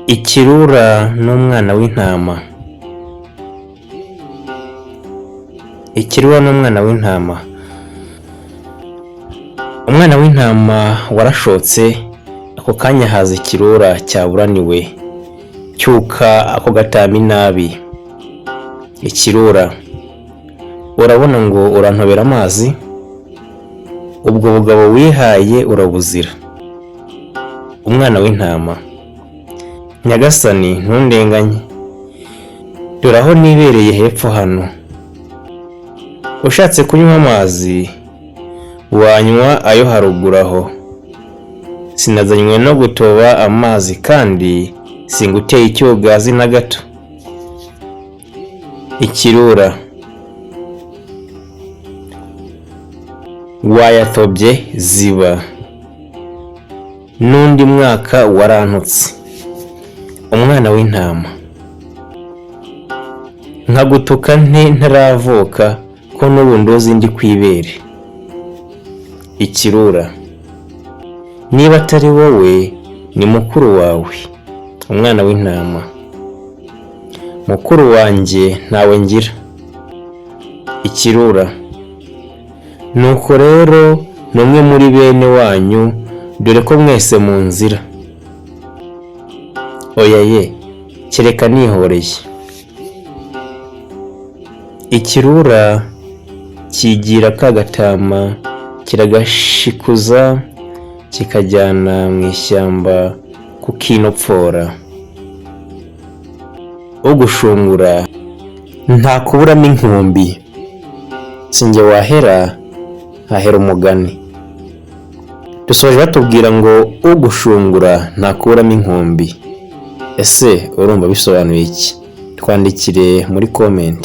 Ikirura n'umwana w'intama. Ikirura n'umwana w'intama. Umwana w'intama warashotse, ako kanya haza ikirura cyaburaniwe, cyuka ako gatama inabi. Ikirura: urabona ngo urantobera amazi? Ubwo bugabo wihaye urabuzira. Umwana w'intama: nyagasani, ntundenganye, dore aho nibereye hepfo hano. Ushatse kunywa amazi wanywa ayo haruguru aho. Sinazanywe no gutoba amazi kandi singuteye icyugazi na gato. Ikirura: wayatobye ziba. N'undi mwaka warantutse. Umwana w'intama: nkagutuka nte ntaravuka ko n'ubu ndoze ndi ku ibere? Ikirura: niba atari wowe ni mukuru wawe. Umwana w'intama: mukuru wanjye ntawe ngira. Ikirura: nuko rero ni umwe muri bene wanyu, dore ko mwese munzira. Oya ye, kereka nihoreye. Ikirura kigira ka gatama, kiragashikuza, kikajyana mu ishyamba kukinopfora. Ugushungura ntakuburamo inkumbi. Si njye wahera, hahera umugani. Dusoje batubwira ngo ugushungura ntakuburamo inkumbi. Ese urumva bisobanuye iki? Twandikire muri comment.